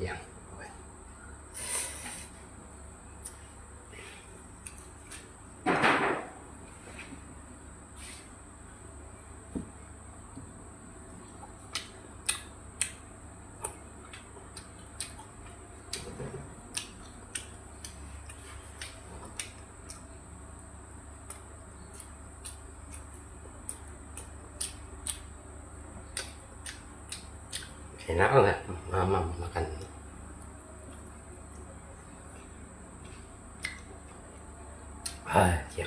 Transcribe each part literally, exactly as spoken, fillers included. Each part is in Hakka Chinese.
樣。Enak banget, mama makan. 哎呀，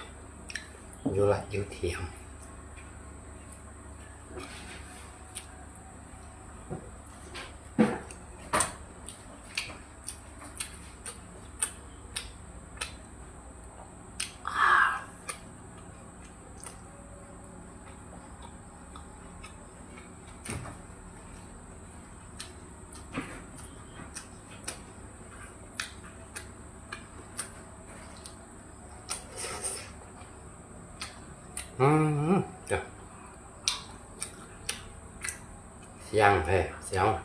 又辣又甜。 嗯，嗯，對。香，嘿，香。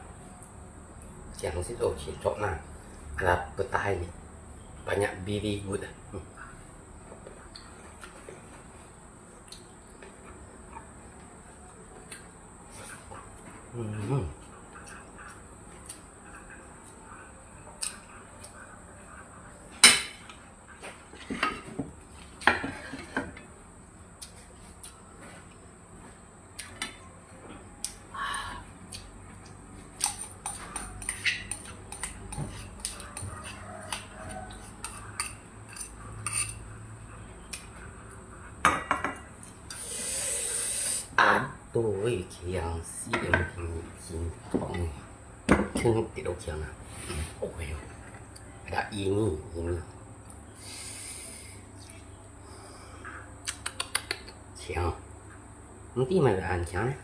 香係好清楚呐。Ada petai, banyak biri good. Hmm. Hmm.啊，對，強勢个，嗯，真棒，真得到強啊！嗯，哦喲，哎呀，一米，一米，強，毋知乜恁強呢？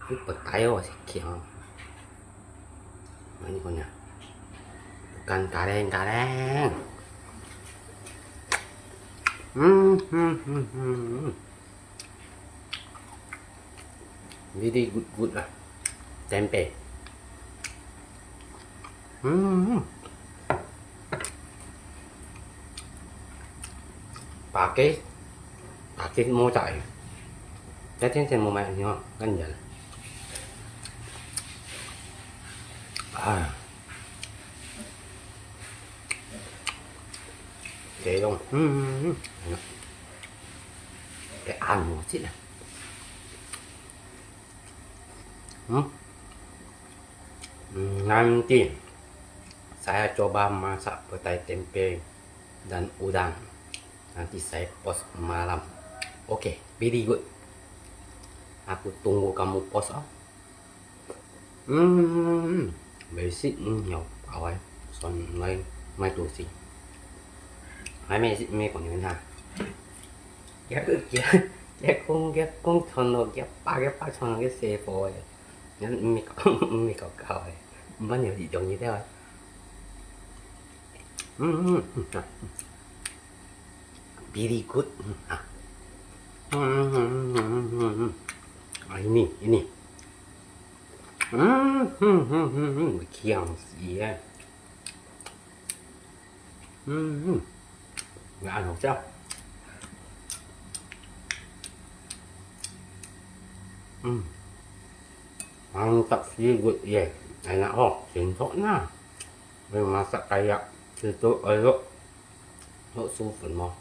你不帶我是強。 Ano ko na? Bukan kaleng-kaleng. Hmm, hmm, hmm, hmm. Really good, good lah. Tempe. Hmm. Pakis, pakis mo cak eh. Jadi saya mau main ni, kan ya. Ah. Oke dong. Hmm, enak. Kayak anu sih lah. Hmm. Hmm, nanti saya coba masak petai tempe dan udang. Nanti saya post malam. Oke, very good. Aku tunggu kamu post oh. Hmm, basic, hmm, ya, awai, son lai, mai tu si. Mai mai si, mai ko ni ha. Ya, ya, ya, kong, ya, kong, chon lo, ya, pa, ya, pa, chon lo, ya, se po eh. Yan, mi ko, mi ko kao eh. Ban yo di dong ni teo eh. Hmm, hmm, hmm, ah. Very good. Hmm, ah. Hmm, hmm, hmm, hmm, hmm, hmm. Ah, ini, ini. Hmm, hmm, hmm, hmm, hmm. Kiang si eh. Hmm, hmm. Nggak anu siya. Hmm. Mantap seafood, yeah. Enak oh, sensok na. May masak kaya, sensok, ayo. Lok sufu mo.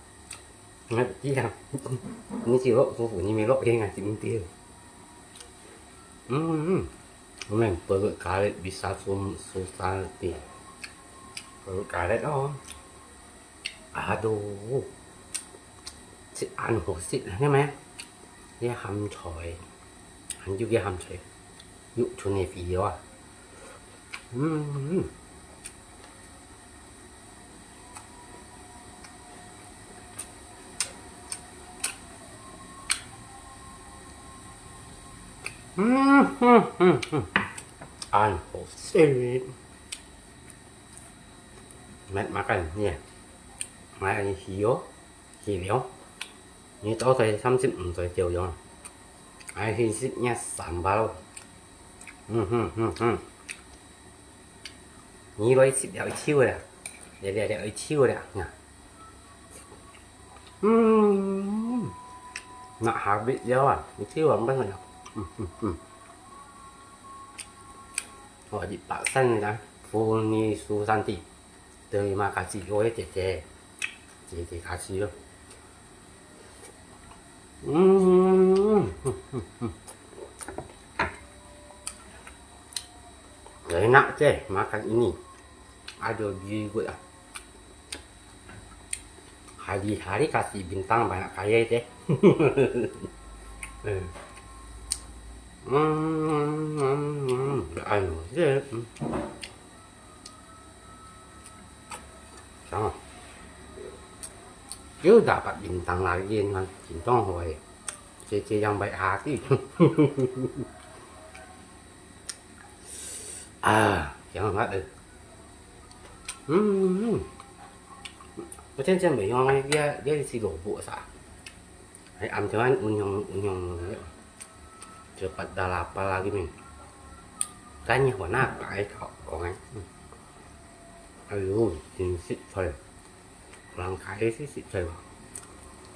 Nggak dia. Ini si lok sufu, ini melok dia nggak si mesti. Hmm, hmm. Memang perut karet bisa sum-, susah nanti. Perut karet oh. Aduh. Sit ăn hổ sit này mà. Cái hâm chổi. Ăn chú cái hâm chổi. Dụ chú này phí đó à. Ừm. Ừm, ừm, ừm, ừm. Ăn hổ sit. Mệt mà cái này. Mà ăn hí đó. Hí liao. Ni tao thai samsip ntoi tiao yong. Ai hí sip nya sambal. Hmm, hmm, hmm, hmm. 你來一粒一球个啦，這這這一球个啦，啊。嗯，那下必要啊，一球啊，毋得了。嗯嗯嗯。哦，一百三十啊，Furnish Santi，terima kasih，我个姐姐，姐姐kasih咯。 Hmm. Enak je makan ini. Aduh, very good ah. Hari-hari kasih bintang banyak kali je. Hmm. Hmm, hmm, hmm. Anu je. Hmm. Sama. Dia dapat bintang lagi kan, bintang hoy. Cece yang baik hati. Ah, yang hot eh. Hmm. 我真正袂用，你你你是蘿蔔啥？ Hay ăn cho anh onion onion, cepat dah lapar lagi nih. Kan như hua na pai kau kong ai. Ayo, chính xịt thôi. Orang kaya sih xịt thôi.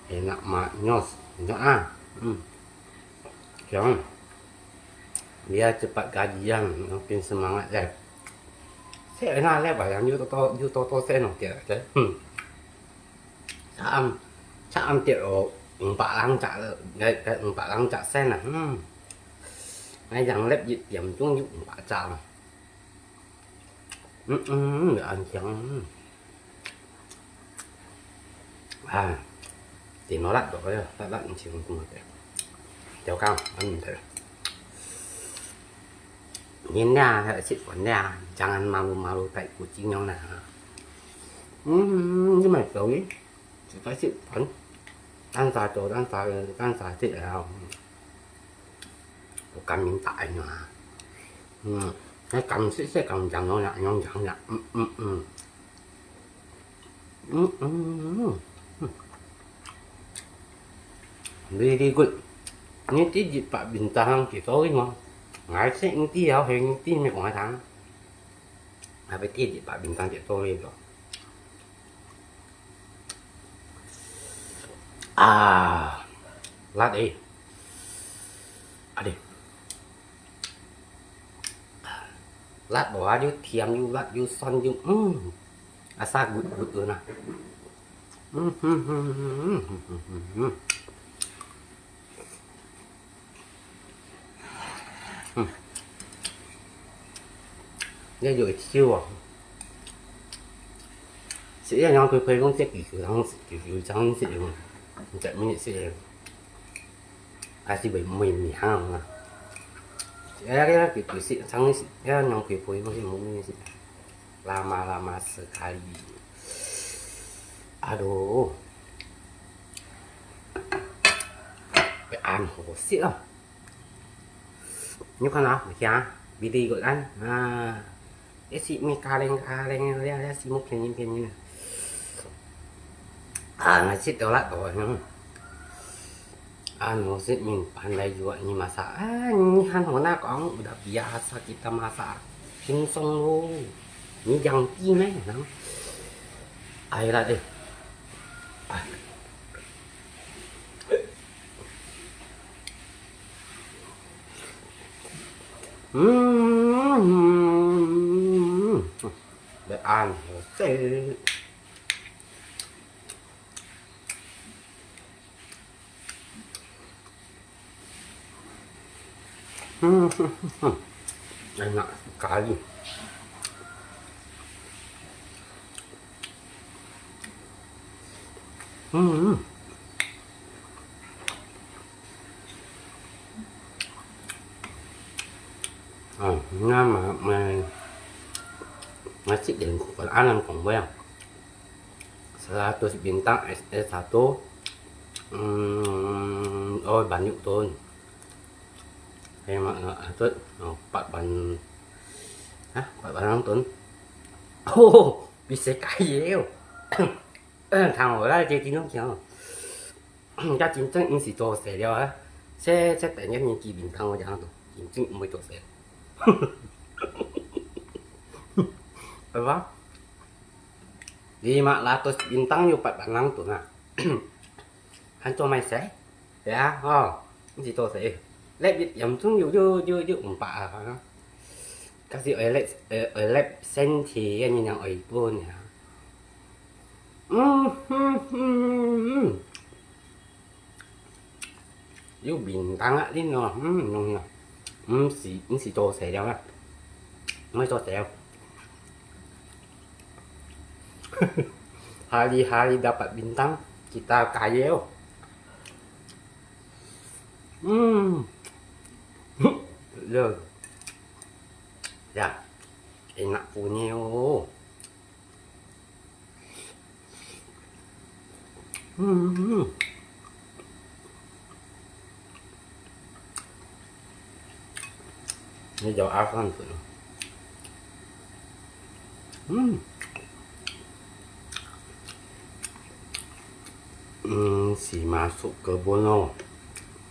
Enak mak nyos, nyos ah. Hmm. Jangan. Biar cepat gajian, makin semangat deh. Saya enak leh, bayang you toto you toto sen deh. Hmm. 差暗，差暗跌落五百零隻，五百零隻仙啊，嗯。𠊎樣粒一點鐘有五百隻啊。嗯嗯，恁香，嗯。啊，電腦辣到个，辣辣毋成功个。 Jauh kang, anu tadi. Nina, si Wanda, jangan malu-malu kayak kucing yang na. Hmm, ini mah tahu ni. Kita si kan, kan satu, kan satu, kan satu ya. Bukan minta aja. Hmm, saya kan si, saya kan jangan nak, yang jangan nak. Hmm, hmm, hmm. 嗯嗯嗯。Very good。你知一百bintang幾多个無？𠊎識你知，有係你知，你講下聽。𠊎會知一百bintang幾多个咯。啊，辣誒！啊，對。 辣無啊，又甜又辣又酸又，嗯，asa good good个啦。嗯嗯嗯嗯嗯嗯嗯。嗯。這有一手啊。食一樣配配講，這幾條通，幾條通食用，毋知乜食用。 還係會，會名啊。哎呀，哎呀，佢，佢係，常係，哎呀，娘佢陪我去，無咩事。Lama-lama sekali。Aduh。會恁好食啊！你看啊，你聽啊，very good啊。 Isi mi kaleng-kaleng, lihat, lihat, si mu pingin-pingin. Ah, nasi tolak ko, hmm. Anu, si min pandai juga ni masak. Ah, ni han hona kong, udah biasa kita masak. Kinsong lo. Ni jangki meh, nang. Ayolah deh. Ah. Hmm, bean hoseh. Hmm, enak sekali. Hmm. Ah, nama mai masih dan Quran ang kong weng. Seratus bintang S S satu. Hmm, oh, banyak ton. Hay mak, ah, tu, oh, empat ban, hah, empat ban ton. Oh, bisa kaya yo. Thang ho lah, jadi nong kiang. Ya, 真正毋使做事了啊。這，這等下年紀面堂我講到，真正毋會做事。Apa? Lima ratus bintang有八萬人頓啊！還做麼个？係啊，吼，毋係做事。Lep一點鐘有有有有五百啊！可是愛lep愛愛lep身體个人愛分啊。嗯嗯嗯嗯。 有bintang啊，恁哦，嗯，嗯，嗯，毋係毋係做事了啦，毋係做事了。Hari-hari dapat bintang, kita kaya. Hmm. Ya. Ya, enak punya. Hmm. Ini jauh akan tu. Hmm. Hmm, si masuk kebun lo.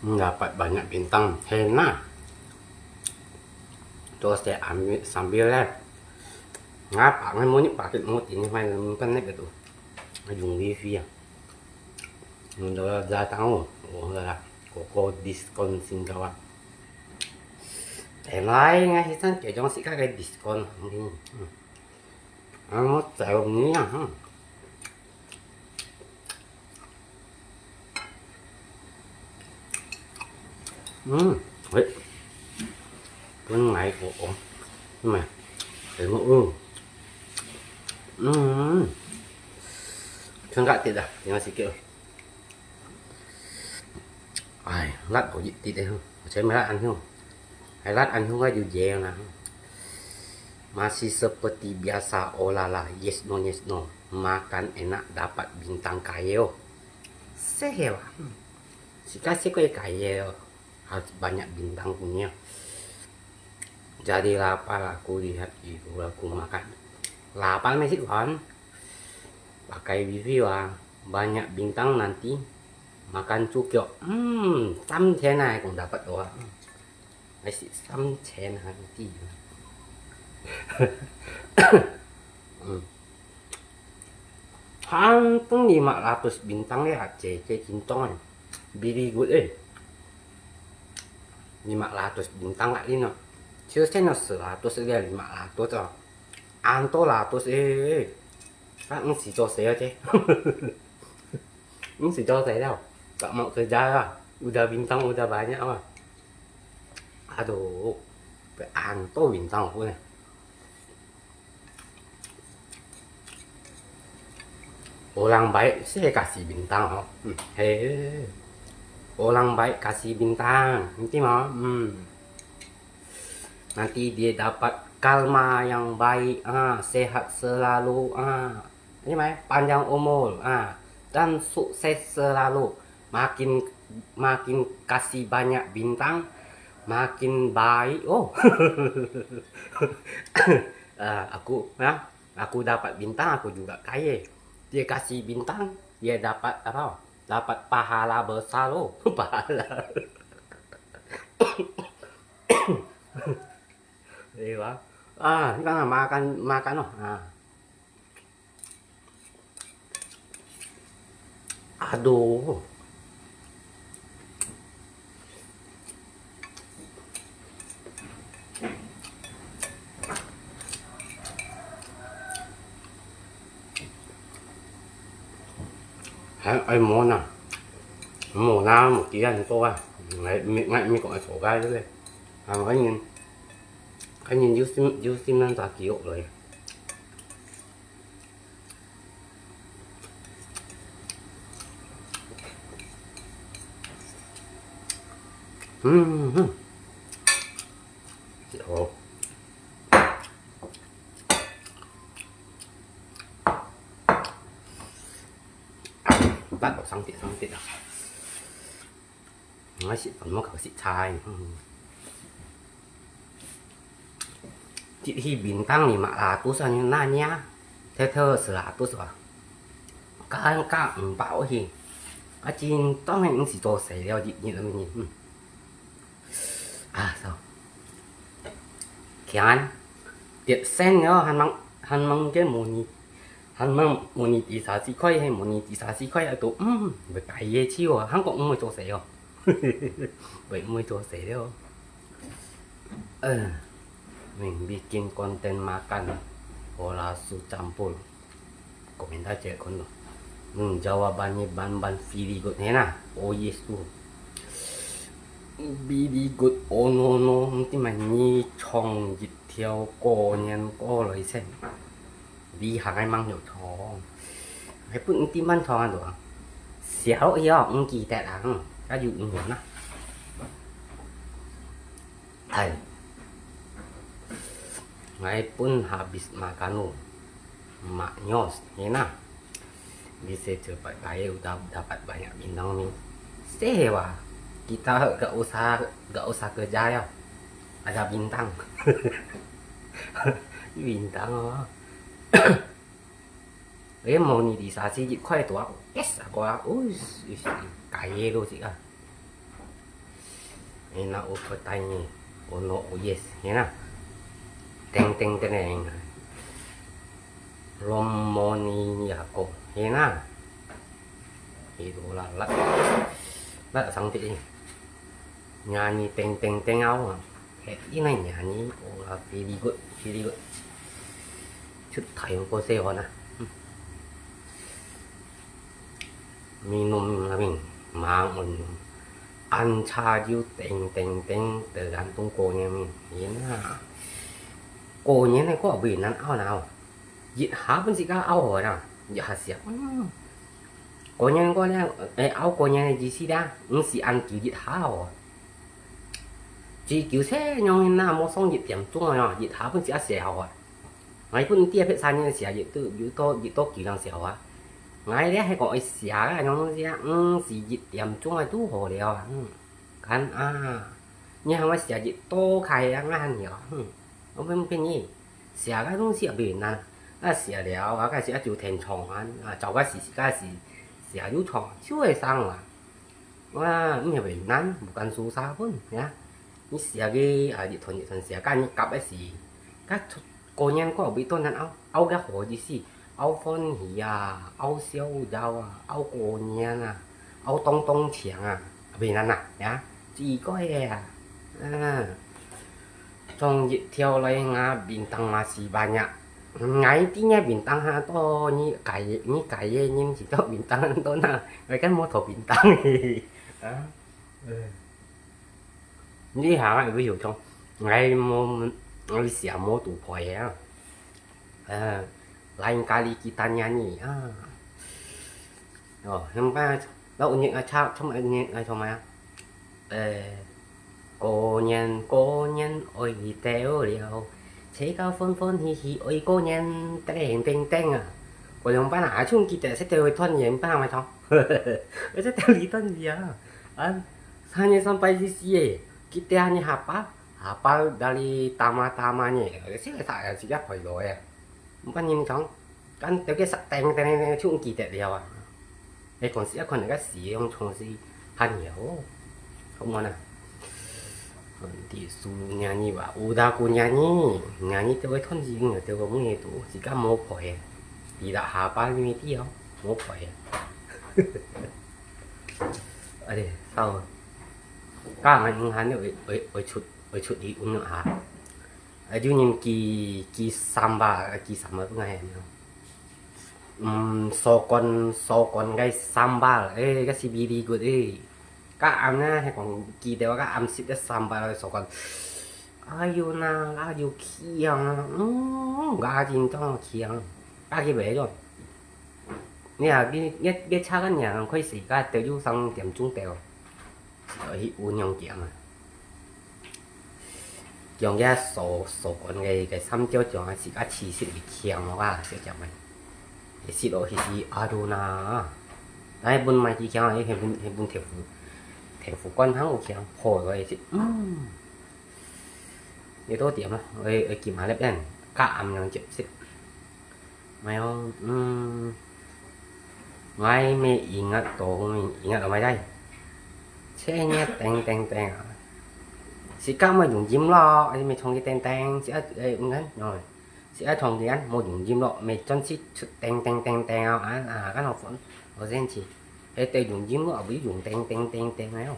Hmm, dapat banyak bintang. Hena. Terus saya ambil sambil lah. Ngapa ngai mo ni pakai mo ini mai kan nek tu. Ajung wifi ah. Nunda datang oh. Oh lah. Koko diskon singkawa. Em lai ngai hitan kejong sika ke diskon. Hmm. Ano tayo niya. Hmm. Hmm. Wait. Pun ngai ko. Mà. Thấy mũ. Ừm. Chân gạt thịt à? Thì nó sẽ kiểu. Ai, lát có gì thịt đấy không? Có thấy mà lát ăn không? Hay lát ăn không có dù dễ nè. Masih seperti biasa, oh lala, yes no, yes no. Makan enak dapat bintang kayo. Sehewa. Sika sika kayo. Harus banyak bintang punya. Jadi lapar aku lihat itu aku makan. Lapar masih kan? Pakai wifi ah. Banyak bintang nanti makan cukup. Hmm, 三千 ah kung dapat doa. Masih 三千 nanti. Hmm. Hanteng lima ratus bintang ya, cece cintong eh. Very good eh. Lima ratus bintang lah ini. Cil sen no seratus ya lima ratus oh. Anto ratus eh. Kan mesti jose aja. Mesti jose lah. Tak mau kerja lah. Udah bintang udah banyak lah. Aduh. Anto bintang aku ni. Orang baik saya kasih bintang oh. Hmm. Hei. Orang baik kasih bintang. Nanti mau. Hmm. Nanti dia dapat karma yang baik. Ah, sehat selalu. Ah. Ini mai panjang umur. Ah. Dan sukses selalu. Makin makin kasih banyak bintang, makin baik. Oh. Ah, aku, ha? Aku dapat bintang, aku juga kaya. Dia kasih bintang, dia dapat apa? Dapat pahala besar loh. Pahala. Iya. Ah, ini kan makan, makan loh. Ah. Aduh. Hai, ai, mona. Mona, một tí ăn tô à. Ngay, ngay, ngay có sổ gai đấy. À, cái nhìn, cái nhìn, you see, you see, nó ra ký ức rồi. Ừm. Ồ. Bắt đầu xong tiết, xong tiết rồi. Nói chuyện còn mất cả xịt chai. Chỉ khi bình tăng thì mà là tú sao như na nhá. Thế thơ sự là tú sao. Các anh các bảo thì. Cái chín tông này cũng chỉ tô sấy leo dị nhiệt là mình nhìn. À sao. Kian. Tiệt sen nhớ hàn măng. 還吂个模擬，還吂模擬第三次開，係模擬第三次開啊，都，嗯，會改个去哦，還講毋會做事哦，會毋會做事了。嗯，明明見關燈makan，hola su campur，komentar je kono。Hmm, jawabannya ban ban very good，係啦，oh yes，oh。Very good，oh no no，毋知嘛，你唱一條過年歌來先。 你行个吂曉唱，還分你點樣唱啊？都寫落去哦，毋記得啊，嗯，該有影響啊。哎，ngai pun habis makan lo, maknyos, hina. Bisa cepat kaya udah dapat banyak bintang ni. Sewa, kita gak usah gak usah kerja ya. Ada bintang. Bintang哦。 Ê, mô ni tisa si jit khoi tua, yes, ako ah, uish, uish, kaya lo si ah. Ê, na upo tai ni, ono, oh yes, hina. Teng teng teng teng. Lom mô ni ako, hina. Hina la la. La sang ti. Nyanyi teng teng teng au. Hét inai nyanyi, oh, very good, very good. Chút thai ko se hona. Minum na min, mang un. Ăn trà又teng teng teng, tự ăn tông cô nè min. Yên à. Cô nè này có bị năn ao nào. Yit ha pun si ka ao hoi na, yit ha siap. Hmm. Ko nyan ko nyan, eh, ao ko nyan ji si da, ng si an kiu yit ha hoi. Ji kiu se nyong na mo song yit tiam chung hoi na, yit ha pun si a siap hoi. Ngai pun tia pet sa nyan siap yit tu, yit to, yit to kiu nang siap hoi. Ngai le hai ko ai siap a nyong si a, ng si yit tiam chung ai tu hoi liao a. Hmm. Kan a. Ni hang ai siap yit to khai a ngan liao. Hmm. Ong phen phen ni. 寫个東西也袂難，啊寫了啊，該時啊就天窗啊，啊照个時時該時寫有窗，就會生啊。哇，毋係袂難，無敢輸啥分呀。你寫个啊，一段一段寫，該你夾个時，該過年過尾段難拗，拗个好意思，拗歡喜啊，拗笑容啊，拗過年啊，拗當當強啊，袂難啊，呀，自家个啊，嗯。 Trong yit thiau lai nga bintang masih banyak. Ngai ti nya bintang ha to ni kai ni kai ye nin si to bintang to na. Ngai kan mo to bintang. Ha? Ni ha ngai wi hiu trong. Ngai mo ngai sia mo tu poi ya. Eh, lain kali kita nyanyi. Ah. Ồ, hôm qua, đó, ông Nhật ai chào, chào mừng Nhật ai chào mừng. Ê, cô nhân, cô nhân, ôi đi tèo liao. Chế cao phôn phôn hì hì, ôi cô nhân, teng teng teng à. Cô lòng bán à, chung kỳ tệ sẽ tèo thôn nhân bán mà chào. Ôi, sẽ tèo lý thôn gì à? Anh, sa nhân sampai di si eh. Kita ni hapa, hapa dari tama-tama ni. Sẽ là tại là chỉ là phải rồi à. Mpah nyin chong, kan teu ke sak teng teng teng chung ki tet liao a. E kon si a kon ka si yong chong si han yao. Không ngon à. Di su nyanyi wa, udah ku nyanyi. Nyanyi teu ke thon si ngi teu ke mui tu, si ka mo poi. Di da ha pa mi ti yo, mo poi. Ade, sao? Ka ngan ngan oi oi oi chut oi chut di un ha. Aju nyin ki ki sambal, ki sambal pun ngai no. Um, sokon sokon ngai sambal, eh, ka si very good eh. Ka am na, he kong ki dewa ka am sit ka sambal sokon. Ayu na, ayu kiang, um, ka jin tong kiang. Ka ki be jo. Ni ha, ni ni ni cha kan yang koi si ka teu yu sang tiam chung teu. Oi, 烏娘講啊。講个手手管个个三角形啊，是个其實係強咯啊，小姐妹。係識咯，係是阿杜那。但係本賣幾強啊，係本係本鐵虎，鐵虎管行有強，破咗係識，嗯。你都點啊？我我今下咧變，加暗樣接識。 Mayo, hmm, ngai me ingat to, ingat to mai dai. Che nye teng teng teng. Si ka mai dùng jim lo, ai me chong ki teng teng, si a, eh, ngan, no. 愛同佢無用音咯，每轉去出叮叮叮叮啊，啊，啊，該種煩，我先去，係對用音咯，也毋用叮叮叮叮个哦。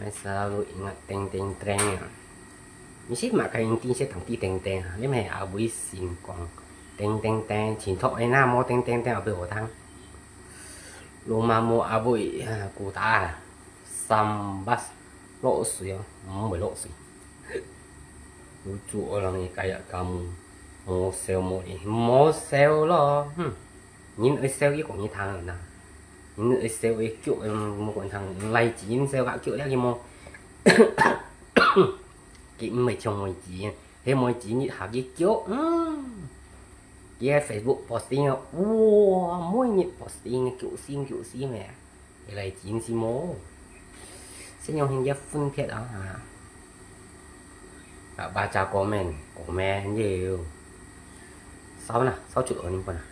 該selalu ingat叮叮叮啊。你識嘛？該音定係當地叮叮啊，你咪阿偉先講，叮叮叮，前頭个那無叮叮叮，後尾有聽。Rumahmu阿偉啊，古打啊，sambas落水哦，毋會落水。 Lucu orang ni kayak kamu. 無笑無理，無笑咯，哼。人愛笑，佢講你聽啊。人愛笑，佢叫，嗯，無講聽。來自人笑甲叫，了佢無，佢毋會像妹子，係妹子日下佢叫，嗯。佢个Facebook posting啊，哇，每日posting，叫心叫心个。 你來真是無，先用人家分別啊，啊。啊，baca komen，komen又，燒啦，燒出來你本啊。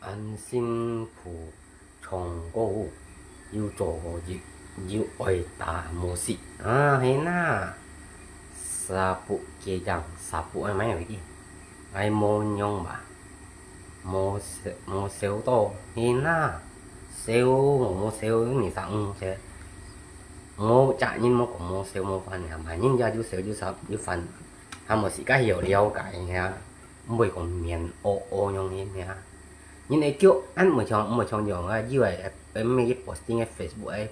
恁辛苦 唱歌，又做又，又愛打musik。啊，係那。Sapu kejang，sapu愛買位个，愛無用吧？無笑，無笑到，係那。笑，無笑，你啥毋笑？無責任，無講無笑，無煩惱嘛，人家有笑有啥，有煩惱，還無自家有了解呀。 毋會講面烏烏樣个咩啊。人會叫，恁毋會像，毋會像樣啊，以為，呃，每日posting个Facebook个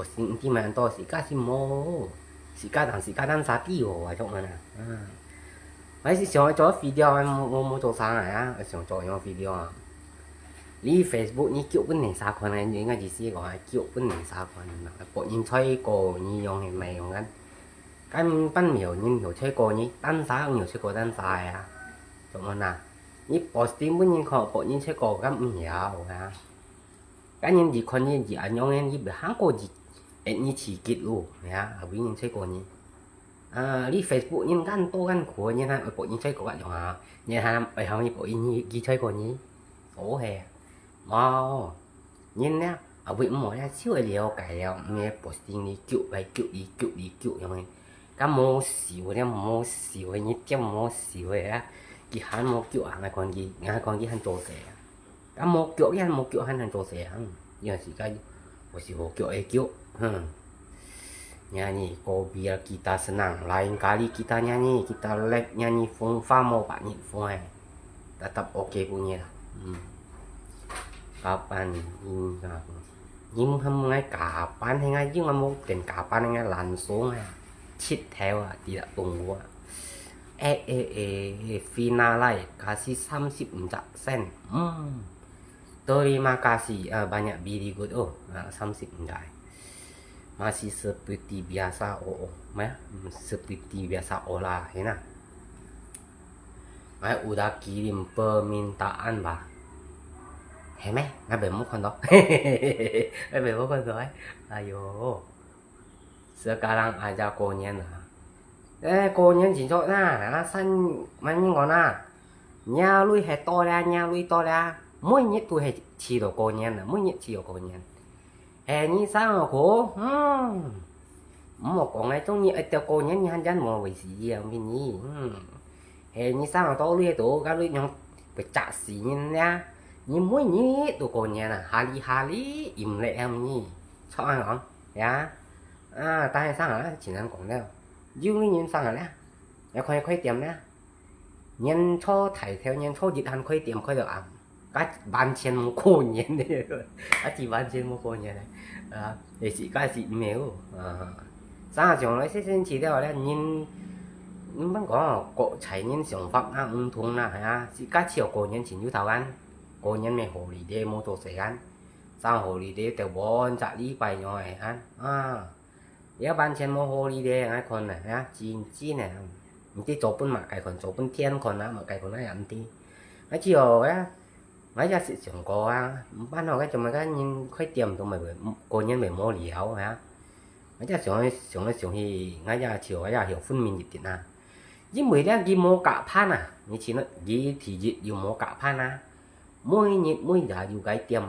，posting毋知麼个多，自家是無，自家人自家人啥知哦，啊，種个啦。啊。𠊎係想愛做video啊，無，無，無做啥个啊，想做樣video啊。你Facebook你叫分人啥看啊，你應該意思講啊，叫分人啥看啊，別人唱歌你樣个內容啊。 該毋單曉人曉唱歌呢，單儕毋曉唱歌單儕个啊。做麼个啊？你posting分人看，別人唱歌敢毋曉啊？該人一看你，一恁樣个，你別行過一，會你刺激咯，係啊，後尾人唱歌呢。啊，你Facebook人恁多恁苦，人還愛別人唱歌恁樣啊？人還愛行去別人去，去唱歌呢？哦嘿，無。 人呢，後尾毋好了，就會了解了，毋係posting你叫來叫去，叫來叫樣个。該無笑了，無笑个，你點無笑个啊！佢還無叫啊，𠊎看佢，𠊎看佢還做事啊！該無叫，佢還無叫，還能做事啊！嗯，有時間，有時無叫會叫，哼。 Nyanyi, kau biar kita senang, lain kali kita nyanyi, kita live nyanyi, phone fa mau pak nyit phone ai. Tetap oke bunyi lah. Hmm. Kapan ini aku? Ini kamu ngai kapan hai ngai jing kamu ten kapan hai ngai langsung ai. Cit theo ah, tidak tunggu ah. Eh, eh, eh, eh, Fina lai, kasih samsip sen. Hmm. Terima kasih, ah, banyak very good. Oh, ah, samsip enggak. Masih seperti biasa, oh, oh. Maya, hmm, seperti biasa, oh lah, ya nah. Maya udah kirim permintaan, bah. Hai meh, ngai bemo kondo. Ngai bemo kondo, eh. Ayo. Sekarang aja 過年了。哎，過年前做哪，啊，三，慢慢講哪。若鐳係多了，若鐳多了，每日都係試到過年了，每日試到過年。係你生日過，嗯，毋好講哎，中意愛到過年，你還真無為事啊，明年，嗯。 係你生日到你都，該你樣會嚇死人呀！你每日都過年啊，哈利哈利，陰歷啊你，錯啊講，呀？啊，但係生日啊，盡難講了，有你人生日了，要看開店了，年初大頭，年初一還開店開到暗。 該完全無過年个，啊，係完全無過年个，啊，也是，該是毋係哦，啊，正常來，細細時了咧，人，你莫講哦，國際人想法啊，毋同啦，係啊，自家只有過年前有頭案，過年咩holiday無做事啊，正holiday就換隻禮拜樣个啊，啊。 也完全無holiday，𠊎看啊，呀，真真个，毋知做分麼个看，做分天看啊，麼个看啊也毋知。𠊎只有啊，𠊎也識想過啊，毋辦法，該做麼个人開店都毋會，過年會無聊啊。𠊎只想來想來想去，𠊎也就𠊎也有分明一點啊。因為咧，佢無加班啊，你知啦，佢第一又無加班啊，每日每日有該店，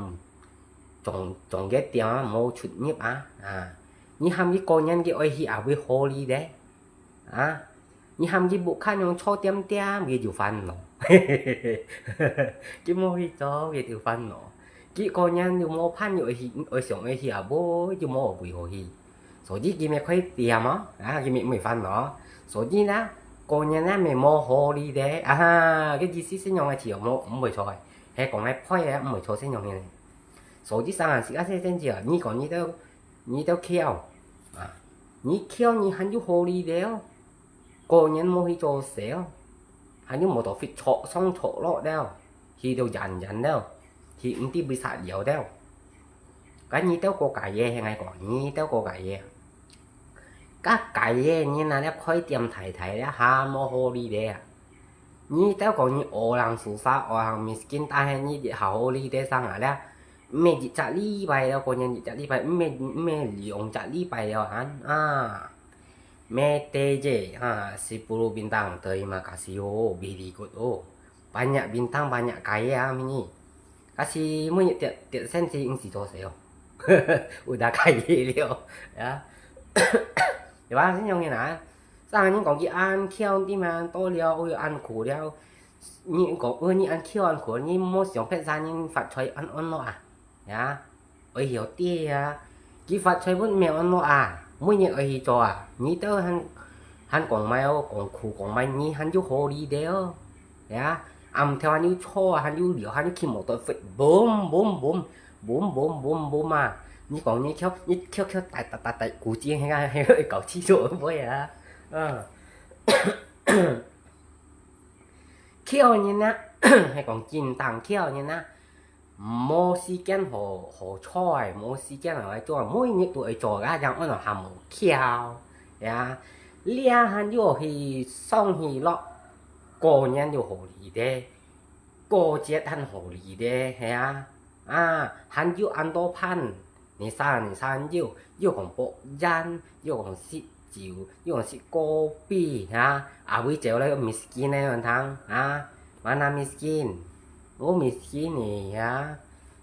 總，總个店啊，無出入啊，啊。你喊佢過年佢愛去啊位好哩咧？啊？你喊佢屋下樣坐恬恬，佢就煩惱。佢無去做，佢就煩惱。佢過年又無伴，又愛去，愛想愛去啊位，又無位好去。所以佢乜開店哦，啊，佢乜毋會煩惱。所以呢，過年呢，乜無好哩咧，啊哈，佢意思係樣个詞哦，無，毋會錯个。係講來配个，毋會錯係樣个。所以生啊，自家細聲子啊，你講你兜，你兜竅，啊，你竅你還有好哩咧哦。 過年無去做事哦，還有無到fit坐上坐落了，去到遠遠了，去毋知為啥了了。該你兜過家業係𠊎講，你兜過家業。該家業人啊，這開店大大了，還無好哩咧啊！你兜講你學人susah，學人miskin，但係你一下好哩咧生啊了，毋係一隻禮拜了，過年一隻禮拜，毋係，毋係兩隻禮拜了，還啊！ Mete je, ha, sepuluh bintang, terima kasih oh, very good oh. Banyak bintang, banyak kaya ah, mini. Kasi每日跌，跌先至毋使做事哦。有得kaya了，呀。對吧？係樣个啦。生人講佢恁竅，對嘛？到了，哦，恁苦了。你講，哦，你恁竅，恁苦，你莫想別儕人發財恁安樂啊，呀。 哎喲，對啊，佢發財本無安樂啊，每日愛去做啊，你兜還，還講麼哦，講苦講麼，你還有好哩咧哦，呀，暗頭還有吵啊，還有聊，還有騎摩托飛，boom boom boom，boom boom boom boom啊，你講你竅，你竅竅大大大大，估計該个，該个搞汽車會啊，嗯。竅人啊，係講真正竅人啊， 無時間好，好坐个，無時間好來做，每日都愛做个，正安到還無竅，呀。這還有去上去落，過年有好哩咧，過節還好哩咧，係啊，啊，還有恁多伴，你生，你生有，有講博煙，有講食 酒，又係咖啡，哈，啊，會走了又miskin个，你聽，啊，mana miskin，我miskin呢，哈，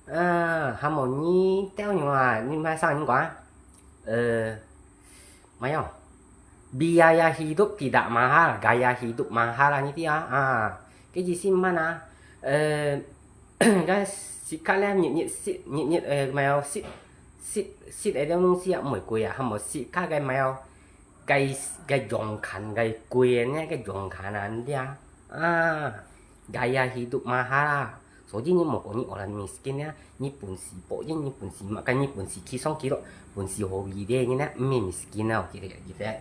啊，還無你兜樣啊，你買啥人講啊？呃，麼樣？Biaya hidup tidak mahal, gaya hidup mahal啊，你知啊，啊，該意思麼啊？呃， 該食客咧，日日食，日日，呃，買哦，食，食，食个東西啊，毋會貴啊，還無食客个買哦，該，該用餐，該貴个呢，該用餐啊，你知啊，啊，gaya hidup mahal啊，所以你莫講你orang miskin啊，你本事薄，你本事嘛，該你本事去上去咯，本事好一點，你呢，毋係miskin啊，記得，記得。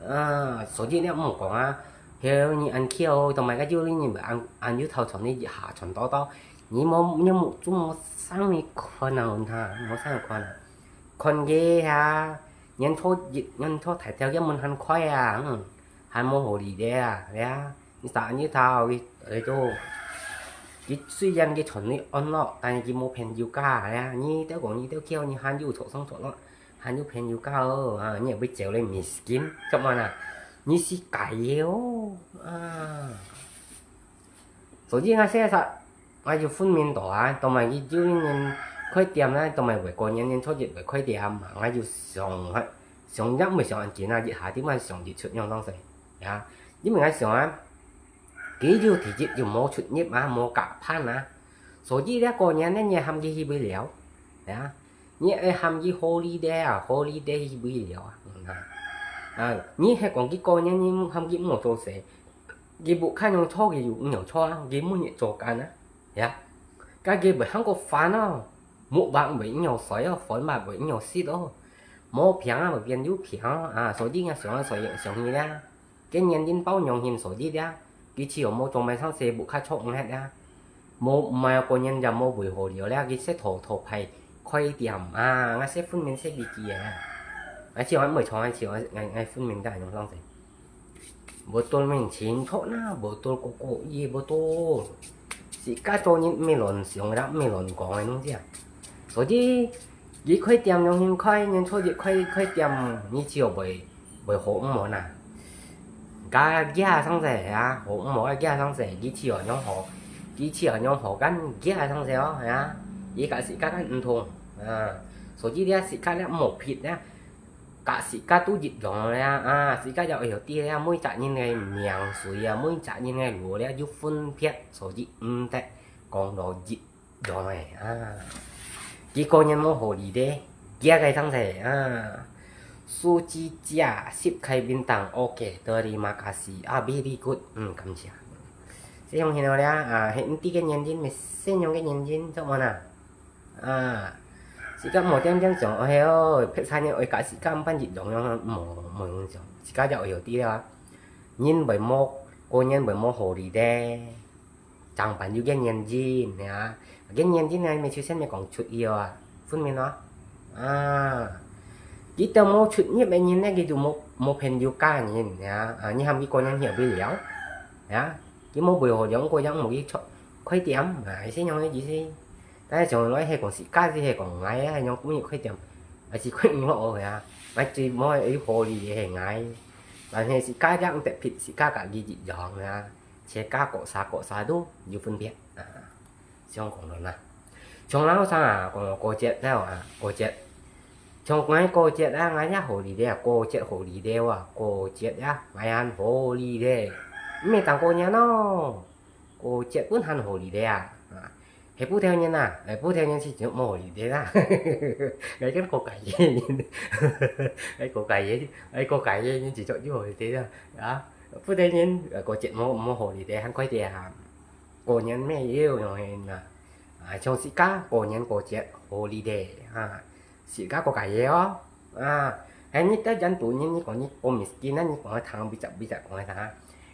啊，所以你毋好講啊，係你恁竅，同埋个有你人恁，恁有頭賺，你一下賺多多，你無，你無，做無生意看啊，問他，無生意看啊。看佢啊，年初一，年初大條个門還開啊，嗯，還無好理个啊，係啊，你啥你頭，佢，佢都，佢雖然佢賺你安樂，但係佢無朋友家，係啊，你兜講你兜竅，你還有坐上坐落。 還有朋友家哦，啊，你也會走咧miskin，做麼啊？你係該个哦，啊。所以𠊎寫啥，𠊎就分明到啊，同埋佢九零年開店啦，同埋外國人年初一會開店嘛，𠊎就想啊，想也毋會想恁緊啊，一下點啊想就出樣東西，呀，因為𠊎想啊，佢就第一就無出入啊，無加班啊，所以這過年呢，你喊佢去不了，呀。 你愛喊佢holiday啊，holiday去不了啊。啊，你係講佢過年你喊佢毋好做事，佢屋下樣坐佢就毋曉坐啊，佢每日做工啊，呀。該佢會喊過煩哦，目目會毋曉睡哦，飯目會毋曉食哦，無病啊會變有病哦，啊，所以𠊎想啊，所以想你啦。 該年人包樣形所以咧，佢只有無做麼生事，屋下坐毋歇咧。無，毋係過年就無為好了咧，佢識討討牌開店啊，𠊎識分明識佢知啊。𠊎只有毋會坐，𠊎只有𠊎，𠊎分明得用上勢。Betul明清楚啦，betul koko，也betul。自家做人毋係亂想个啦，毋係亂講个東西啊。所以，佢開店樣形開，年初一開，開店，你只有會 會好毋好啊？該佢生勢啊，好毋好啊？佢生勢，佢試下樣好，佢試下樣好，該佢生勢哦，係啊，佢个時間毋同啊，所以這時間咧無ผิ咧，甲自家都一樣了啊，自家也愛曉知了，每隻人个名誰啊，每隻人个路了，有分別，所以毋得講到一樣个啊。佢果然無好理的，佢个上司啊。Suci Cia，十个bintang，OK，terima kasih，啊，very good，嗯，感謝。這樣現在了啊，係毋知个原因，係信用个原因，做麼啦？ 啊，自家無點點像，哎喲，別儕人愛甲自家毋般一樣樣，無，無影響。自家就愛曉知了啊。人會無，果然會無好理的，正般有个原因，呀。个原因呢，咪就先咪講出去啊，分明啊。啊，佢兜無出入个人呢，佢就無，無朋友个人，呀。啊，你喊佢果然曉不了，呀。佢無陪好兩個人，無去出，開店，啊，係恁樣个意思。 但係從來係講自家，係講𠊎啊，用工業開店，還係開業務啊，𠊎最無有好理个係𠊎。但係自家也毋得別自家家己一樣啊，自家各儕各儕都有分別啊。像講到啦，像老生啊，講到過節了啊，過節，像𠊎過節啊，𠊎也好理个啊，過節好理个啊，過節啊，𠊎還好理个，毋係當過年咯。 過節本還好理个啊，啊，係普通人啊，係普通人係就無好理个啦。𠊎跟過節个人，𠊎過節个，𠊎過節个人就做有好理个啦，啊，普通人，呃，過節無，無好理个，還快點啊。過年乜有用个啊，啊，像自家過年過節好理个啊，自家過節个哦，啊，係你在印度人，你講你過miskin啊，你講个聽，bisa，bisa講个聽啊，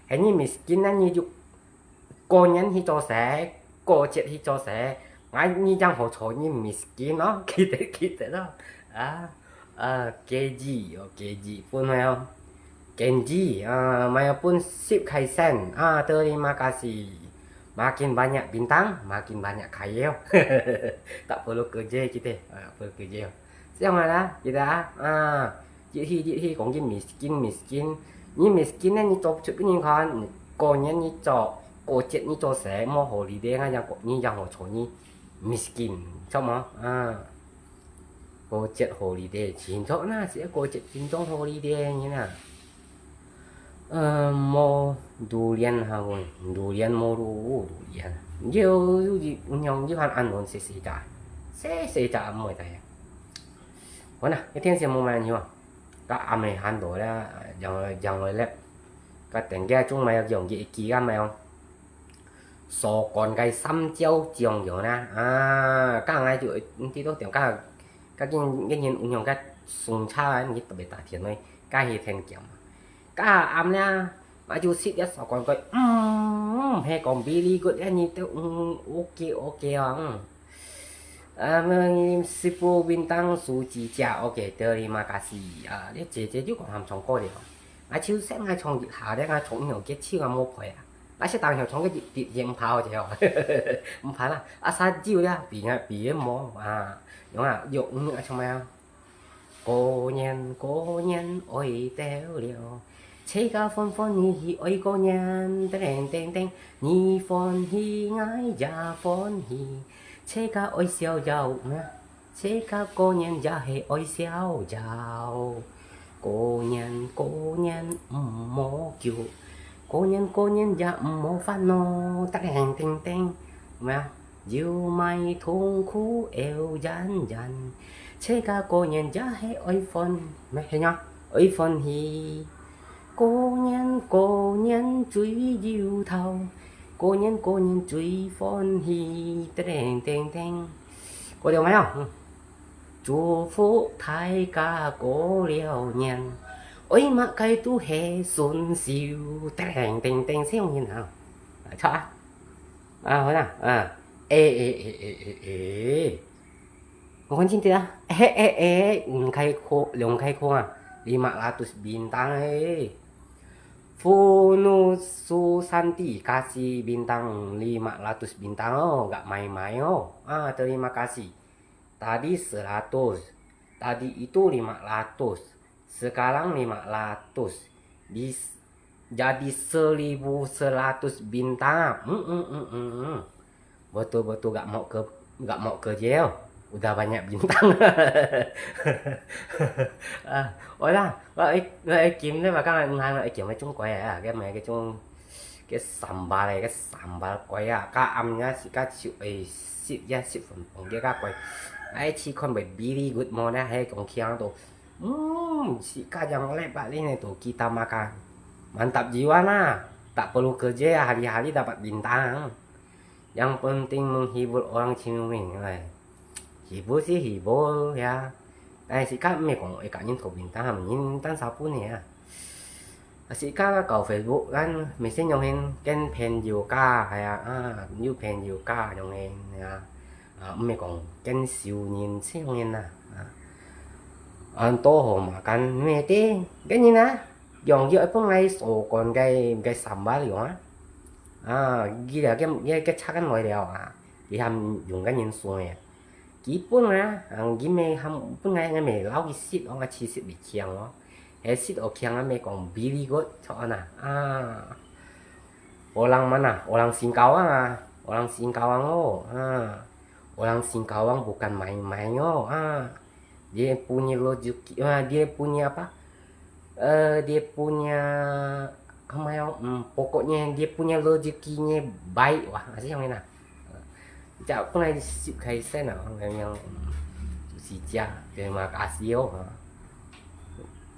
係你miskin啊，你就 過年去做事，過節去做事，𠊎你正好坐你miskin咯，記得記得咯。啊，啊，gaji哦，gaji分佢哦，gaji啊，乜愛分十塊錢啊，terima kasih。Makin banyak bintang, makin banyak kaya。Tak perlu kerja kita，啊，tak perlu kerja。 這樣啊啦，記得啊，啊，一去一去講佢miskin，miskin，你miskin呢，你做出分人看，過年你做，過節你做事，無好理个，𠊎講你講好坐你miskin，著無？啊，過節好理个，清楚啦，係過節真正好理个人啊。 呃，無durian哈，無durian，無durian。有，有，有，有還恁樣細細隻，細細隻毋會大啊。好啦，一天先無買nhiều啊，到暗暝還多啦，養，養來咧。該等下中買用个一支啊買哦。 所講个三椒醬油啦，啊，該𠊎就，嗯，知道點，該，該今，今年有用个送茶啊，你特別打電話，該係天降。該暗啦，𠊎就食一所講个，嗯，係講very good，該你都，嗯，OK，OK哦，嗯。啊，那師傅bintang suci cia，OK，terima kasih啊，你姐姐就講喊唱歌了。 𠊎就識𠊎唱一下咧，𠊎唱了結手啊無陪啊。𠊎識當曉唱个直直音跑个哦，毋怕啦，啊，煞酒咧，比啊比个無啊，用啊，用啊，唱咩啊？過年過年愛到了，自家歡歡喜喜愛過年，叮叮叮，你歡喜𠊎也歡喜，自家愛笑笑咩？ 自家過年也係愛笑笑，過年過年毋好噭，過年過年也毋好煩惱，叮叮叮，有無啊？有麼个痛苦怙癢癢，自家過年也係愛歡，咩係啊？愛歡喜。 過年過年最有頭，過年過年最歡喜，叮叮叮。過了未啊？嗯。祝福大家過了年，愛麼个都係順手，叮叮叮，先用啊。啊，著啊。啊，好啦，啊。誒誒誒誒誒誒。 我講真个啊，誒誒誒，兩開口，兩開口啊，lima ratus bintang誒。Funu Susanti kasih bintang lima ratus bintang哦，gak main-main哦。啊，terima kasih。Tadi seratus, tadi itu lima ratus, sekarang lima ratus, di, jadi seribu seratus bintang. Hmm, hmm, hmm, hmm, hmm. Betul, betul, gak mau ke, gak mau kerja. Udah banyak bintang. 啊，我啦，我愛我愛金咧，我講毋通，我愛金个中國个啊，个買个中个sambal个，个sambal个啊，个暗夜時間就會食一食粉紅个个个，愛試看會very good無咧，還講聽到，嗯，時間yang lebat ini tu kita makan. Mantap jiwa nah, tak perlu kerja ya hari-hari dapat bintang. Yang penting menghibur orang Cimiu, eh. Hibur sih hibur ya. Tapi 自家毋係講會甲人討bintang，人單手分个啊。自家搞Facebook kan，每次用hin跟朋友家，係啊，啊，有朋友家用hin啊，啊，毋係講跟熟人先用hin啊，啊，啊，都好嘛，kan每天跟人啊，用藥分𠊎所講个个sambal用啊，啊，佢了个个个拆開來了啊，佢還用个人送个。 佢分啊，ang佢乜喊分啊，𠊎乜摎佢食哦，𠊎試食會強哦。係食哦強啊，乜講very good，著啊，啊。Orang mana? Orang Singkawang啊，orang Singkawang哦，啊。Orang Singkawang bukan main-main哦，啊。Dia punya rezeki，啊，dia punya apa? Eh, dia punya, apa ya, hmm, pokoknya dia punya rezekinya baik wah, asal yang mana? Cak pun lagi sip kai sen ah, orang yang si Jia, terima kasih oh.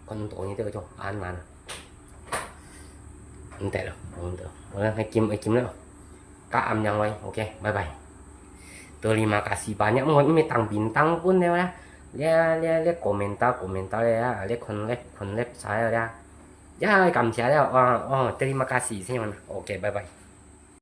Kon to ni tu tu, an man. Entah lah, entah. Orang hai kim, hai kim lah. Ka am yang wai, okay, bye bye. Terima kasih banyak, mo mi tang bintang pun dia lah. Dia dia dia komentar komentar dia, dia konlek konlek saya dia. Ya, 感謝了，哦哦，terima kasih，先，OK，bye bye。